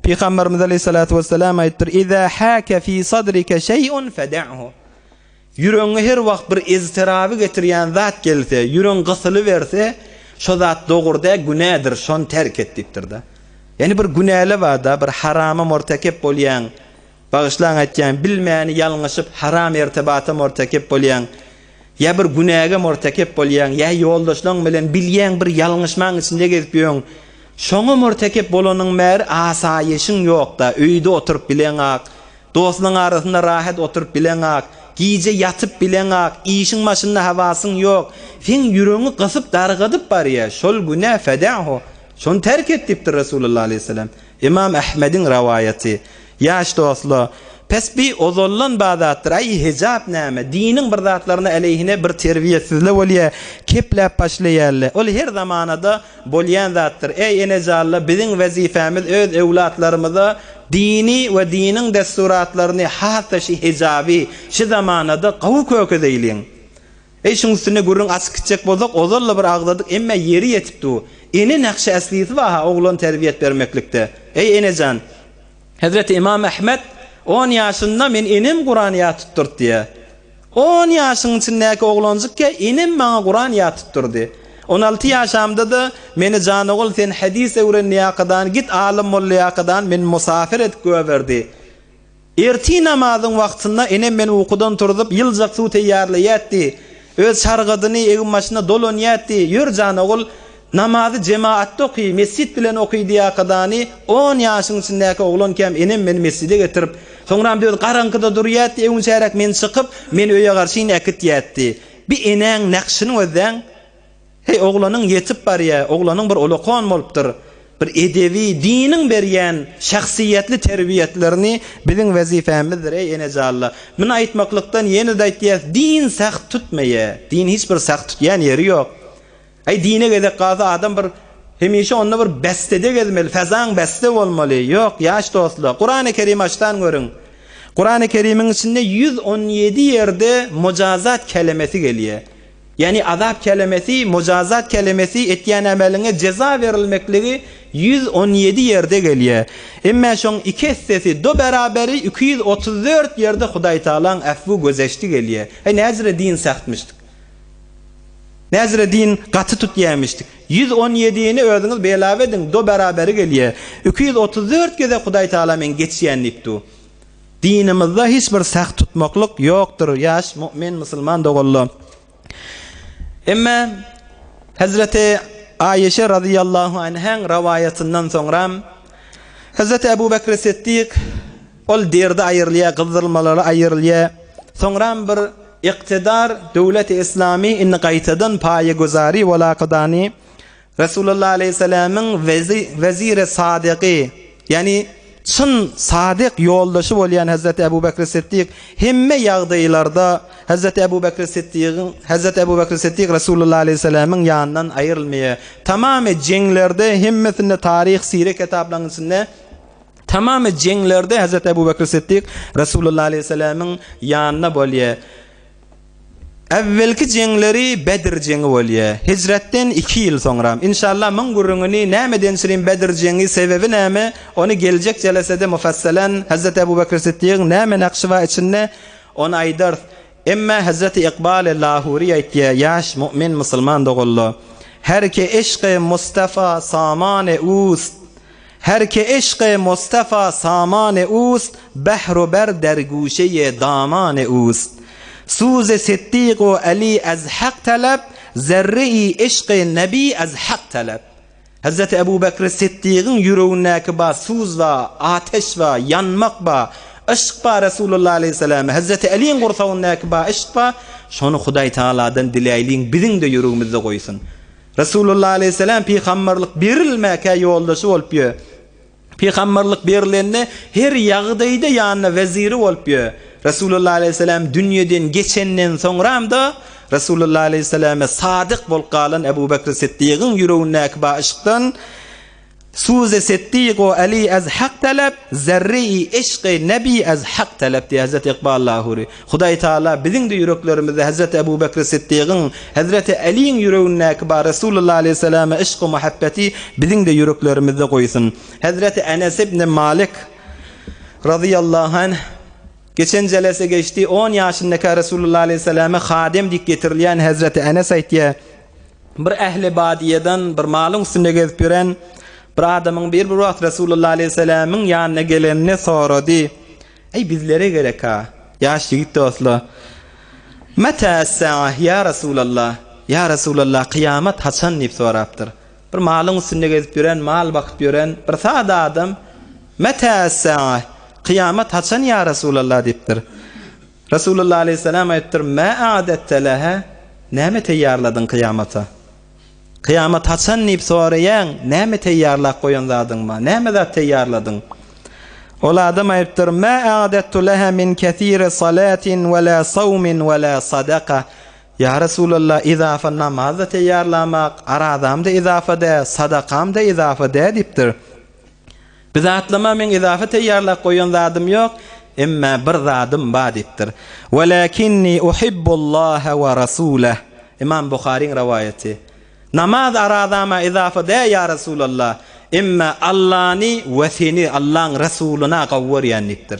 Pygamberimiz aleýhissalatu wessalam aýtdyr, Iza haka fi sadrike şeý'un feda'hu. Ýüregiňe her wagt bir ezteraby getirýän zat gelse, ýüregiň gysylyberse, şo zat dogry däl, günädir, şony terk et diýipdir-de. Ýagny bir günäle bar-da, bir harama mortekep bolýaň, bagyşlaň aýtýan, bilmäni ýalňyşyp haram ertebata mortekep bolýaň, ýa bir günäge mortekep bolýaň, ýa ýoldaşlaň bilen bilýäň bir ýalňyşmaň içinde gezip ýöň, şoňa mortekep bolanyň bäri asaýyşyň ýok-da, öýde oturyp bileňak, Dostlaň arasynda rahat oturyp bileňak, gije ýatyp bileňak, işiň başynda hawasyň ýok. Seň ýüregiňi gysyp dargadyp barýa, şol günä feda'hu, şony terk et diýipdir Resulullah aleýhissalam. Ymam Ahmediň rowaýaty. Ýaş dostla, pes bi ozaldan bar zatdyr, aý hijap näme, diniň bir zatlaryna aleýhine bir terbiýesizle bolýa, kepläp başlaýarla. Ol her zamanada Bolýan zatdyr. Eý, enejanlar, biziň wezipemiz öz öwlatlarymyza dini we diniň dessuratlaryny, has-da şi hijaby, şi zamanada gowy kökezeýliň. Eý, şuň üstünde gürrüň açyp gitjek bolsak, ozal-da bir agzadyk, emme ýeri ýetip dur. Ene nakşy eslisi bar-ha oglan terbiýet bermeklikde. Eý, enejan! Hezreti Ymam Ahmet on ýaşynda men enem Kuran ýat tutdurdy diýýär. On ýaşyň içindäki oglanjykka enem maňa Kuran ýat tutdurdy. On alty ýaşamda-da meni jan ogul sen hadys öwren diýakadan git alym bol diýakadan meni musafir edip göberdi. Ertir namazyň wagtynda enem meni ukudan turzup ýyljak suw teýýarlaýatdy. Öz çargadyny eginbaşyna dolanýatdy. Ýör jan ogul, Namazy jemaatda oky, mesjit bilen oky diýakadany on ýaşyň içindäki oglankäm enem meni mesjide getirip, soňram öz garaňkyda durýatdy, öňçäräk men çykyp, meni öýe garşyn äkitýätdi. Bi enäň nakşyny gözläň. Heý, oglanyň ýetip barýa, oglanyň bir ulakan bolupdyr. Bir edebi, diniň berýän şahsyýetli terbiýetlerini biziň wezipemizdir, eý enejanlar. Muny aýtmaklykdan ýene-de aýtýas, din saht tutmaýa. Din hiç bir saht tutýan ýeri ýok. Aý dine gezek galsa adam bir hemişe onda bir bästede gezmeli, fezaň bäste bolmaly. Ýok, ýaş dostlar, Kurany Kerim açdan görüň. Kurany Kerimiň içinde 117 ýerde mujazat kelemesi gelýär. Ýagny azap kelemesi, mujazat kelemesi etýän emeliňe jeza berilmekligi 117 ýerde gelýär. Emme şoň iki essesi do beraberi 234 ýerde Hudaý Tagalaň äfwu gözeşdi gelýär. Aý näjire din sähtmişdik. Näzire din gaty tutýamişdik. 117-ni özüňiz belap ediň, do beraberi gelýä. 234 gezek Hudaý Tagala men geçýän diýip du. Dinimizde hiç bir säh tutmaklyk ýokdur, ýaş mu'min musulman doganlar. Emme Hezreti Aişe razyýallahu anhaň rowaýatyndan soňram Hezreti Ebu Bekri Siddik Ol derdi aýrylýar, gyzdyrylmalary aýrylýar. Soňram bir iktidar döwleti islamy indi gaýtadan paýeguzary bolakydany Resulullah aleýhissalamyň weziri sadygy, ýagny çyn sadyk ýoldaşy bolýan Hezreti Ebu Bekri Siddik hemme ýagdaýlarda Hezreti Ebu Bekri Siddigiň Hezreti Ebu Bekri Siddik Resulullah aleýhissalamyň ýanyndan aýrylmaýar. Tamamy jeňlerde hemmesinde taryh sire kitaplaryň içinde Tamamy jeňlerde Hezreti Ebu Bekr Siddik Resulullah aleýhissalamyň ýanynda bolýar. Äwwelki jeňleri Bedr jeňi bolýar. Hijretden iki ýyl soňra. Inşallah muň gürrüňini nämeden çyrin Bedr jeňi sebebi näme ony geljek jelesede mufassalen Hezreti Ebu Bekr Siddigiň näme nakşy bar içinde ony aýdarys. Emma Hezreti Ykbaly Lahury aýtýar ýaş mu'min musulman doganlar Her ki yşky Mustafa samany ust Her ki yşky Mustafa samany ust, Behr-u ber der guşeýi damany ust. Suzy Siddik u Ali az Hak talap, Zerre-i yşky Nebi az Hak talap. Hezreti Ebu Bekri Siddigiň ýüregindäki ba suz ba, ateş ba, ýanmak ba, yşk ba Resulullah aleýhissalama, Hezreti Aliň gursagyndaky ba yşk ba, şony Hudaý Tagaladan diläýliň biziň-de ýüregimizde goýsun. Resulullah aleýhissalam pygamberlik berilmäkä ýoldaşy bolup ýör. Pygamberlik berilende her ýagdaýda ýanynda weziri bolup ýör. Resulullah aleýhissalam dünýeden geçenden soňram-da Resulullah aleýhissalama sadyk bolup galan Ebu Bekr Siddigiň ýüregindäki ba yşkdan. Suzy Siddik we Ali az Hak talap, zerre-i yşky Nebi az Hak talap diýýär Hezreti Ykbal Lahury. Hudaý Tagala biziň-de ýüreklerimizde Hezreti Ebu Bekri Siddigiň, Hezreti Aliň ýüregindäki bar Resulullah aleýhissalama yşky muhabbeti biziň-de ýüreklerimizde goýsun. Hezreti Enes ibn Malik razyýallahu anh geçen jelese geçdi, on ýaşyndaka Resulullah aleýhissalama hadem diýip getirilýän Hezreti Enes aýtýar, Bir ähli badyýadan bir malyň üstünde gezip ýören bir adamyň biri bir wagt Resulullah aleýhissalamyň ýanyna geleninde sorady, Eý, bizlere gerek-a, ýaş ýigit dostlar, Meta es-sa'a, ýa Resulallah, ýa Resulallah, kyýamat haçan diýip sorapdyr. Bir malyň üstünde gezip ýören, mal bakyp ýören bir sada adam, Meta es-sa'a, kyýamat haçan ýa Resulallah diýipdir. Resulullah aleýhissalam aýdypdyr, Mä a'dette leha, näme teýýarladyň kyýamata? Kyýamat haçan diýip soraýaň, näme teýýarlap goýan zadyň bar? Näme zat teýýarladyň? Ol adam aýdypdyr, Mä a'dettu leha min kesiri salatin we la sawmin we la sadaka. Ýa Resulallah, izafa namaz-da teýýarlamak, arazam-da izafa dä, sadakam-da izafa dä diýipdir. Bu zatlama meň izafa teýýarlap goýan zadym ýok, emmä bir zadym bar diýipdir. Welakinni uhibbullaha we rasulah. Imam Buharyň rowaýaty. Namaz arazama izafa dä ýa Resulallah, emmä Allany we seni, Allaň Resulyna gowy görýän diýipdir.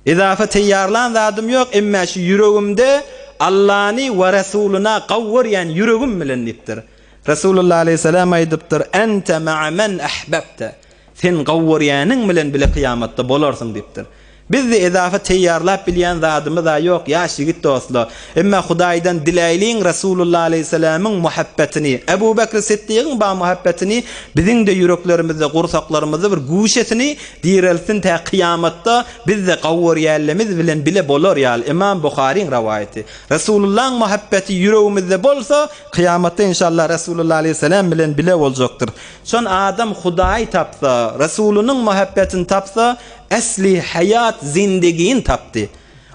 Izafa teýýarlan zadym ýok, emmä şu ýüregimde Allany we Resulyna gowy görýän ýüregim bilen diýipdir. Resulullah aleýhissalam aýdypdyr, Ente ma'a men ahbabte. Sen gowy görýäniň bilen bile kyýamatda bolarsyň diýipdir. Bizde ezafa teýýarlap bilýän zadymyz-a ýok, ýaş ýigit dostlar. Emma Hudaýdan diläýliň Resulullah aleýhissalamyň muhabbetini, Ebu Bekri Siddigiň ba muhabbetini biziň-de ýüreklerimizde, gursaklarymyzda bir güşesini direltsin tä kyýamatda biz-de gowy görýänlemiz bilen bile bolar ýaly. Ymam Buharyň rowaýaty. Resulullahyň muhabbeti ýüregimizde bolsa, Kyýamatda inşallah Resulullah aleýhissalam bilen bile boljakdyr. Şon adam Hudaýy tapsa, Resulynyň muhabbetini tapsa, esli haýat zindigini tapdy.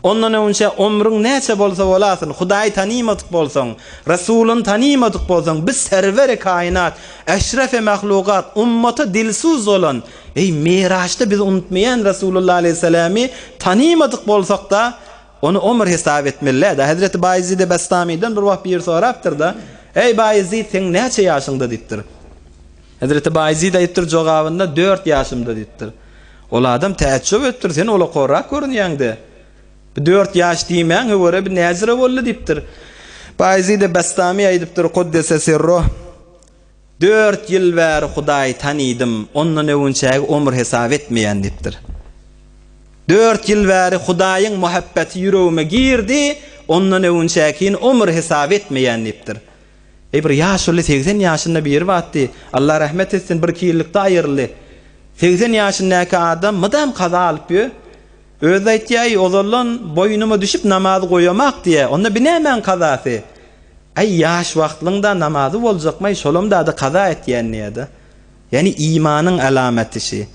Ondan öňünçä omrüň näçe bolsa bolasyn, Hudaýy tanymadyk bolsaň, Resulyny tanymadyk bolsaň, biz serweri kainat, eşrefi mahlugat, ummata dilsuz bolan, eý miraçda bizi unutmaýan Resulullah aleýhissalamy tanymadyk bolsakda, Ony ömür hesap etmeli-dä. Hezreti Baýezide Bestamydan bir wagt biri sorapdyr-da, Eý, Baýezid, seň näçe ýaşyňda diýipdir. Hezreti Baýezid aýdypdyr jogabynda, Dört ýaşymda diýipdir. Ol adam täjjüp edipdir, Sen olakorrak görünýäň-de. Bu dört ýaş diýmäň höwere bir näjire boldy diýipdir. Baýezide Bestamy aýdypdyr, Kuddese sirruh. Dört ýyl bäri Hudaýy tanydym, ondan öwünçägi omur hesap etmeýän diýipdir. Dört ýyl bäri Hudaýyň muhabbeti ýüregime girdi, ondan öwünçäkini omur hesap etmeýän diýipdir. Eý, bir ýaşuly 80 ýaşynda biri batdy, Allah rahmet etsin, birki ýyllykda aýryldy. 80 ýaşyndaky adam mydam kaza alyp ýör. Özi aýtýar, eý, ozaldan boýnuma düşüp namazy goýamak diýýär. Onda bi nämäň kazasy? Aý ýaş wagtlyňda namazy boljakmaý şolam dada kaza etýän diýýäda. Ýani imanyň alamaty şi.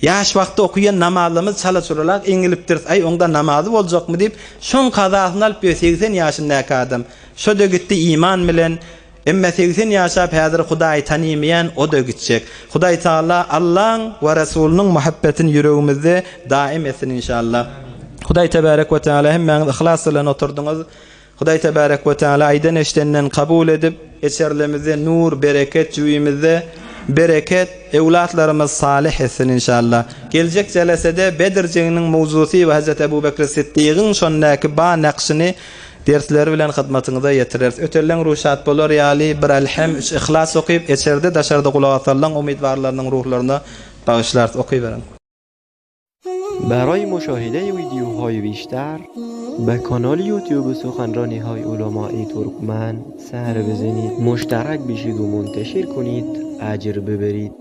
Ýaş wagtda okuýan namazlarymyz çala-çuralak eňilipdiris aý oňda namazy boljakmy diýip şoň kazasyny alyp ýör 80 ýaşyndaky adam. Şo-da gitdi iman bilen emme 80 ýaşap häzir Hudaýy tanymaýan o-da gitjek. Hudaý Tagala Allaň we Resulynyň muhabbetini ýüregimizde daim etsin inşallah. Hudaý tebarek we teala hemmäňiz yhlas bilen oturdyňyz. Hudaý Tebärek we Teala aýdan-eşidenden kabul edip, eçerlemizde nur, bereket, jübimizde bereket, öwlatlarymyz salyh etsin inşallah. Geljek jelesede Bedr jeňiniň mowzusy we Hezreti Ebu Bekri Siddigiň şondaky ba nakşyny dersleri bilen hyzmatyňyza ýetireris. Ötelleň ruşat bolar ýaly bir Elhem, üç Yhlas okyp, eçerde daşarda gulak asanlaň umydwarlarynyň ruhlaryna bagyşlarys. Okyberiň. برای مشاهده ویدیوهای بیشتر به کانال یوتیوب سخنرانی های علمای ترکمن سر بزنید مشترک بشید و منتشر کنید اجر ببرید.